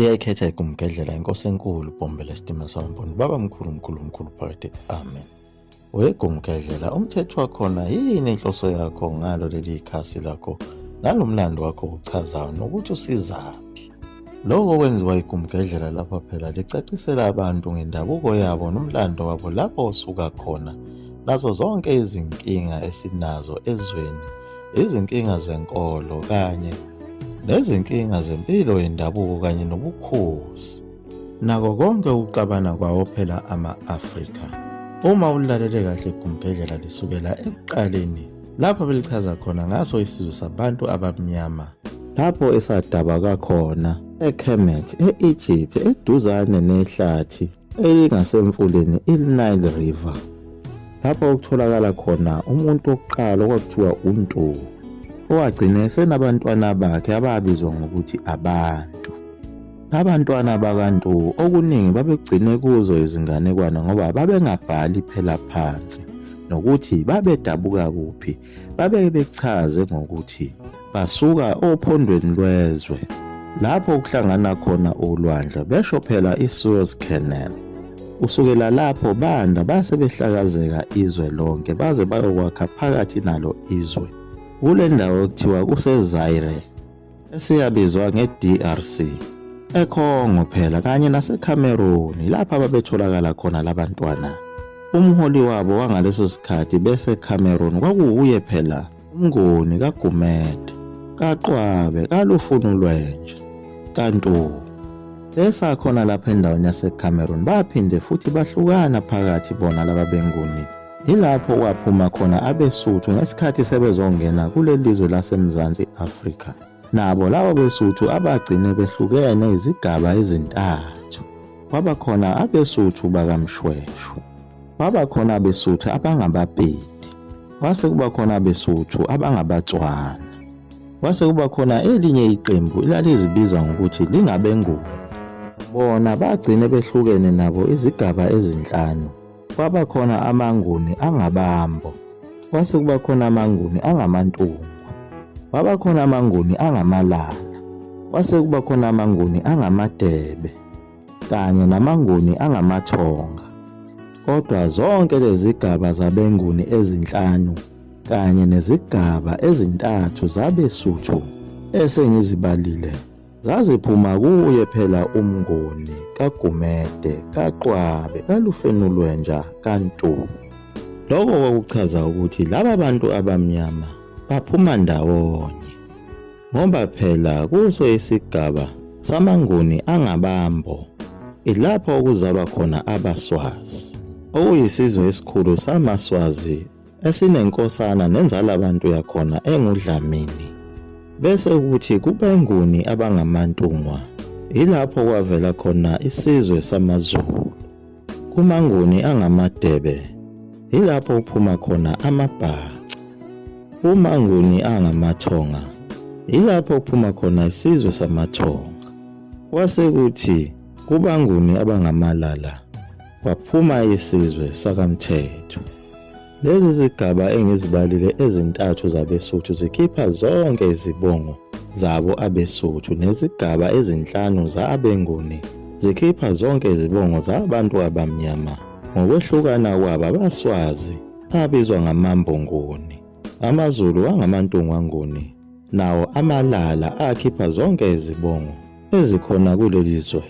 Liyayikhetha igumgedlela inkosi enkulu Bhombela isitima samampondo baba mkhulu mkhulu mkhulu phakade amen. Wegumgedlela umthetho wakhona yini inhloso yakho ngalo leli khasi lakho nalo mlando wakho uchazayo nokuthi usizaphi. Lokho kwenziwa igumgedlela lapha phela licacisela abantu ngendabuko yabo nomlando wabo lapho osuka khona nazo zonke izinkinga esinazo ezweni izinkinga zenkolo kanye nezinkinga zempilo yendabuko kanye nobukhosi nako konke ukuxabana kwawo phela ama-Afrika. Uma ulalele kahle igumgedlela lisukela ekuqaleni lapho belichaza khona ngaso isizwe sabantu abamnyama lapho esadabaka khona eKemet e-Egypt eduzane nehlathi elingasemfuleni iNile River lapho okutholakala khona umuntu wokuqala okwakuthiwa uNtu owagcina esenabantwana bakhe ababizwa ngokuthi abantu. Abantwana bakaNtu okuningi babegcine kuzo izinganekwane ngoba babengabhali phela phansi nokuthi babedabuka kuphi babeke bechaze ngokuthi basuka ophondweni lwezwe lapho kuhlangana khona ulwandle besho phela i-Suez Canal. Kusukela lapho banda base behlakazeka izwe lonke baze bayokwakha phakathi nalo izwe kule ndawo ekuthiwa kuseZaire eseyabizwa nge-DRC eCongo phela kanye naseCameroon lapho ababetholakala khona labantwana. Umholi wabo wangaleso sikhathi bese-Cameroon kwakuwuye phela uMnguni kaGumede kaQwabe kaLufunulwenja kaNtuli. Besakhona lapha endaweni yaseCameroon baphinde futhi bahlukana phakathi bona laba beNguni. Yilapho kwaphuma khona abeSuthu ngesikhathi sebezongena kuleli zwe laseMzansi Afrika. Nabo labo beSuthu abagcine behlukene izigaba ezintathu. Kwaba khona abeSuthu bakaMshweshwe. Kwaba khona abeSuthu abangabaPedi. Kwase kuba khona abeSuthu abangabaTswana. Kwase kuba khona elinye iqembu elalizibiza ngokuthi lingabeNguni. Bona bagcine behlukene nabo izigaba ezinhlanu. Kwaba khona amaNguni angabaMbo. Kwase kuba khona amaNguni angamaNtungwa. Kwaba khona amaNguni angamaLala. Kwase kuba khona amaNguni angamaDebe kanye namaNguni angamaThonga. Kodwa zonke lezigaba zabeNguni ezinhlanu kanye nezigaba ezintathu zabeSuthu esengizibalile Zaziphuma kuye phela uMnguni kaGumede kaQwabe kaLufenulwenja kaNtuli. Lokho kwakuchaza ukuthi laba bantu abamnyama baphuma ndawonye ngoba phela kuso isigaba samaNguni angabaMbo ilapho okuzalwa khona abaSwazi okuyisizwe esikhulu samaSwazi esinenkosana nenzalabantu yakhona enguDlamini. Bese kuthi kubeNguni abangamaNtungwa yilapho kwavela khona isizwe samaZulu. KumaNguni angamaDebe yilapho kuphuma khona amaBhaca. KumaNguni angamaThonga yilapho kuphuma khona isizwe samaThonga. Kwase kuthi kubaNguni abangaMalala kwaphuma isizwe sakaMthetho. Lezi zigaba engizibalile ezintathu zabeSuthu zikhipha zonke izibongo zabo abeSuthu nezigaba ezinhlanu zabeNguni zikhipha zonke izibongo zabantu abamnyama ngokwehlukana kwabo abaSwazi abizwa ngaMambo Nguni, amaZulu angamaNtungwa Nguni nawo aMalala akhipha zonke izibongo ezikhona kuleli zwe.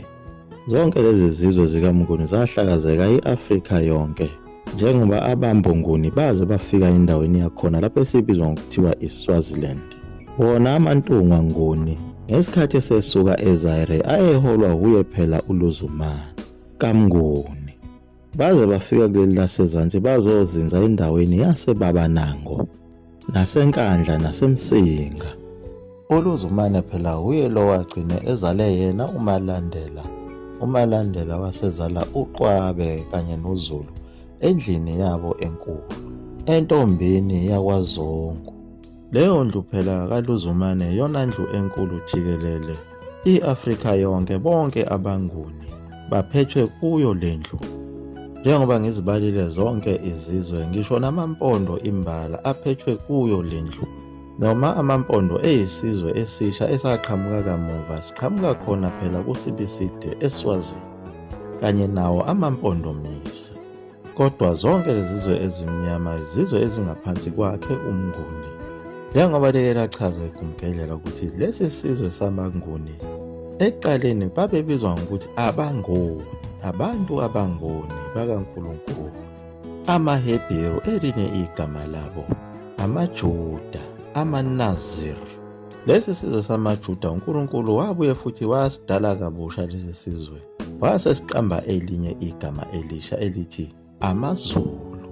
Zonke lezi zizwe zikaMnguni zahlakazeka i-Afrika yonke njengoba abaMbonguni baze bafika endaweni yakhona lapho esibizwa ngokuthiwa iSwaziland. Wona amaNtungwa Nguni ngesikhathi esesuka eZaire ayeholwa wuye phela uLuzumane kaMnguni. Baze bafika kuleli lasezansi bazozinza endaweni yaseBabanango naseNkandla naseMsinga. ULuzumane phela wuye lo wagcine ezale yena uMalandela. UMalandela wasezala uQwabe kanye noZulu endlini yabo enkulu entombini yakwaZungu. Leyo ndlu phela kaLuzumane iyona ndlu enkulu jikelele i-Afrika yonke bonke abaNguni baphethwe kuyo le ndlu. Njengoba ngizibalile zonke izizwe ngisho namaMpondo imbala aphethwe kuyo le ndlu. Noma amaMpondo eyisizwe esisha esaqhamuka kamuva siqhamuka khona phela kuSibiside eSwazini kanye nawo amaMpondomise. Kodwa zonke lezizwe ezimnyama izizwe ezingaphansi kwakhe uMnguni. Njengoba like lachaza igumgedlela ukuthi lesi sizwe samaNguni ekuqaleni babebizwa ngokuthi abaNgoni, abantu abaNgoni bakaNkulunkulu. AmaHebheru elinye igama labo, amaJuda, amaNazir. Lesi sizwe samaJuda uNkulunkulu wabuye futhi wasidala kabusha lesi sizwe, wasesiqamba elinye igama elisha elithi amaZulu.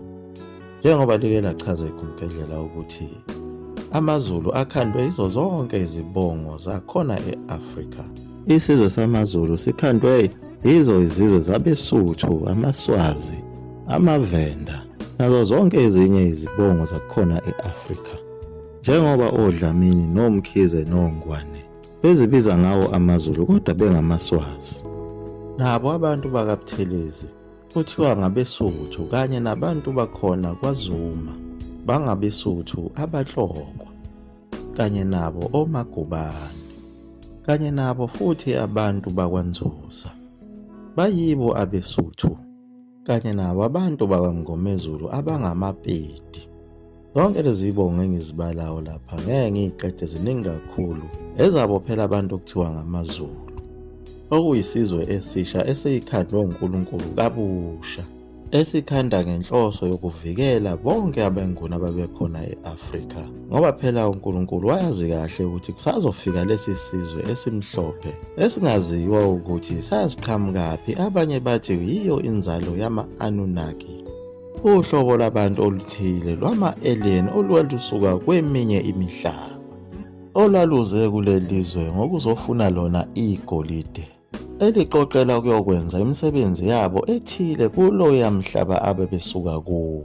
Njengoba like lachaza igumgedlela ukuthi amaZulu akhandwe yizo zonke izibongo zakhona e-Afrika. Isizwe samaZulu sikhandwe yizo izizwe zabeSuthu, amaSwazi, amaVenda nazo zonke ezinye izibongo zakhona e-Afrika. Njengoba oDlamini noMkhize noNgwane bezibiza ngawo amaZulu kodwa bengamaSwazi. Nabo abantu bakaButhelezi kuthiwa ngabeSuthu kanye nabantu bakhona kwaZuma bangabeSuthu abaHlokwa kanye nabo oMagubane kanye nabo futhi abantu bakwaNzuza bayibo abeSuthu kanye nabo abantu bakwaMngomezulu abangamaPedi. Zonke lezi zibongo engizibalayo lapha ngeke ngiyiqede ziningi kakhulu ezabo phela abantu okuthiwa ngamaZulu okuyisizwe esisha esiyikhandwe uNkulunkulu kabusha esikhanda ngenhloso yokuvikela bonke abeNguni ababekhona e-Afrika ngoba phela uNkulunkulu wayazi kahle ukuthi kusazofika lesi sizwe esimhlophe esingaziwa ukuthi sasiqhamukaphi abanye bathi yiyo inzalo yama-Anunnaki uhlobo lwabantu oluthile lwama-alien olwalusuka kweminye imihlaba olwaluze kuleli zwe ngokuzofuna lona igolide elixoxela ukuyokwenza imisebenzi yabo ethile kuloya mhlaba abebesuka kuwo.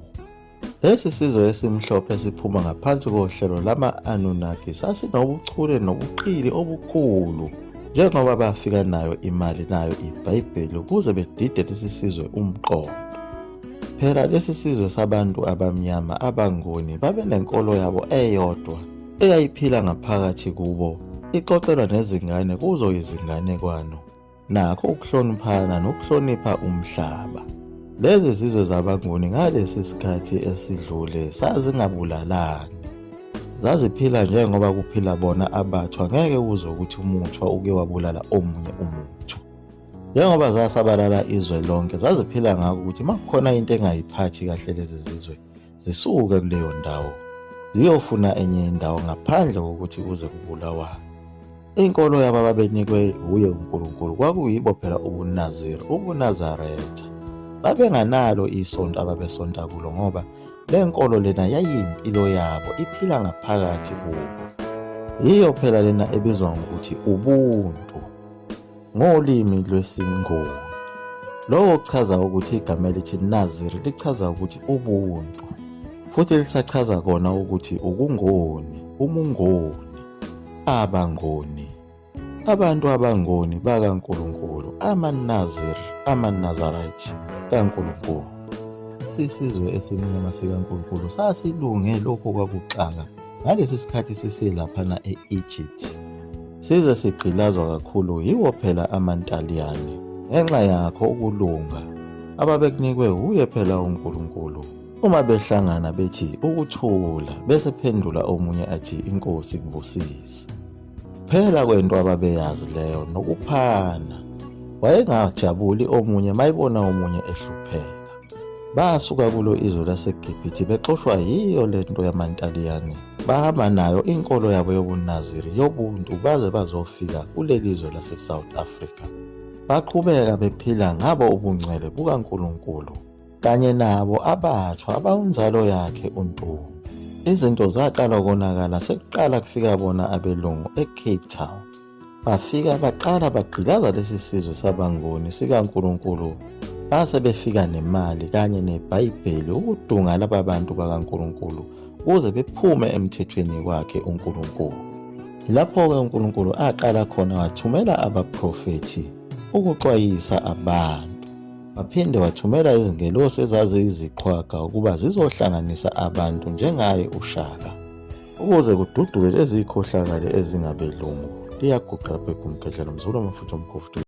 Lesi sizwe esimhlophe siphuma ngaphansi kohlelo lama-Anunnaki sasinobuchule nobuqili obukhulu njengoba bafika nayo imali nayo iBhayibheli ukuze bedide lesi sizwe umqondo. Phela lesi sizwe sabantu abamnyama abaNguni babenenkolo yabo eyodwa eyayiphila ngaphakathi kubo ixoxelwa nezingane kuzo izinganekwane nakho ukuhloniphana nokuhlonipha umhlaba. Lezi zizwe zabaNguni ngalesi sikhathi esidlule sazingabulalani. Zaziphila njengoba kuphila bona abathwa ngeke uzwe ukuthi umuthwa uke wabulala omunye umuthwa. Njengoba zasabalala izwe lonke zaziphila ngako ukuthi uma kukhona into engayiphathi kahle lezi zizwe zisuke kuleyo ndawo ziyofuna enye indawo ngaphandle kokuthi kuze kubulawane. Inkolo yabo ababenikwe wuye uNkulunkulu kwakuyibo phela ubuNaziri, ubuNazaretha. Babenganalo isonto ababesonta kulo ngoba le nkolo lena yayiyimpilo yabo iphila ngaphakathi kubo. Yiyo phela lena ebizwa ngokuthi ubuntu. Ngolimi lwesiNguni. Lokho kuchaza ukuthi igama elithi Naziri lichaza ukuthi ubuntu futhi lisachaza kona ukuthi ukungoni, umungoni, abangoni, abantu abangoni bakaNkulunkulu, amaNazir, amaNazarite kaNkulunkulu. Sisizwe esimnyama sikaNkulunkulu sasilunge lokho kwakuxaka ngalesi sikhathi siselaphana e-Egypt. Size sigqilazwa kakhulu yiwo phela amaNtaliyane ngenxa yakho ukulunga ababekunikwe wuye phela uNkulunkulu. Uma behlangana bethi ukuthula bese phendula omunye athi inkosi kubusise. Phela kwento ababeyazi leyo nokuphana. Wayengajabuli omunye mayibona omunye ehlupheka. Basuka kulo izwe laseGibhithe bexoshwa yiyo lento yamaNtaliyane. Bahamba nayo inkolo yabo yobuNaziri yobuntu baze bazofika kuleli zwe lase-South Africa. Baqhubeka bephila ngabo ubungcwele bukaNkulunkulu kanye nabo abathwa abawunzalo yakhe uNtungwa. Izinto zaqala ukonakala sekuqala kufika bona abelungu eCape Town. Bafika baqala bagqilaza lesi sizwe sabaNguni sikaNkulunkulu base befika nemali kanye neBhayibheli ukudunga laba bantu bakaNkulunkulu ukuze bephume emthethweni kwakhe uNkulunkulu. Yilapho-ke uNkulunkulu aqala khona wathumela abaprofethi ukuxwayisa abantu. Waphinde wathumela izingelosi ezaziyiziqhwaga ukuba zizohlanganisa abantu njengaye uShaka. Ukuze kududulwe lezi zikhohlakali ezingabelungu. Liyaguqa lapha eGumgedlela mzukulu wamafutha omkhovu.